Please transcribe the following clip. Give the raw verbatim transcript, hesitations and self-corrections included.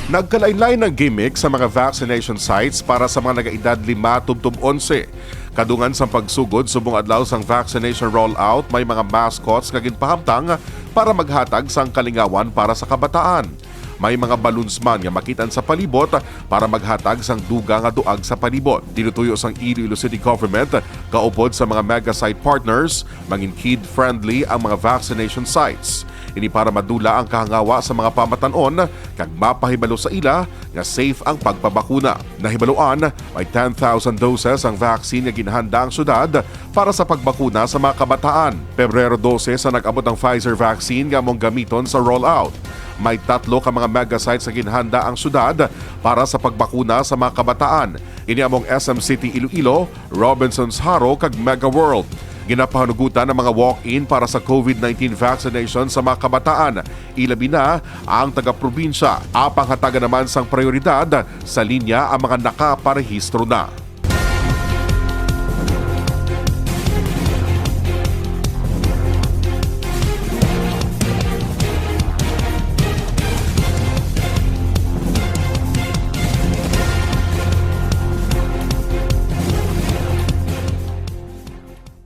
Nagkalain-lain ang gimmick sa mga vaccination sites para sa mga nagaedad lima tubtob onse. Kadungan sang pagsugod subong adlaw sang vaccination rollout, may mga mascots nga ginpahamtang para maghatag sang kalingawan para sa kabataan. May mga balloons man nga makitaan sa palibot para maghatag sang dugang nga duag sa palibot. Tinutuyo sang Iloilo City Government, kaupod sa mga mega site partners, mangin kid-friendly ang mga vaccination sites. Ini para madula ang kahangawa sa mga pamatan-on kag mapahibalo sa ila nga safe ang pagpabakuna. Nahibaluan, may ten thousand doses ang vaccine nga ginhanda ang syudad para sa pagbakuna sa mga kabataan. Pebrero dose sa nag-abot ang Pfizer vaccine nga among gamiton sa rollout. May tatlo ka mga mega sites nga ginhanda ang syudad para sa pagbakuna sa mga kabataan. Ini among S M City Iloilo, Robinsons Jaro, kag Mega World. Ginapahanugutan ang mga walk-in para sa COVID nineteen vaccination sa mga kabataan, ilabi na ang taga-probinsya. Apang hatagan naman sang prioridad sa linya ang mga nakaparehistro na.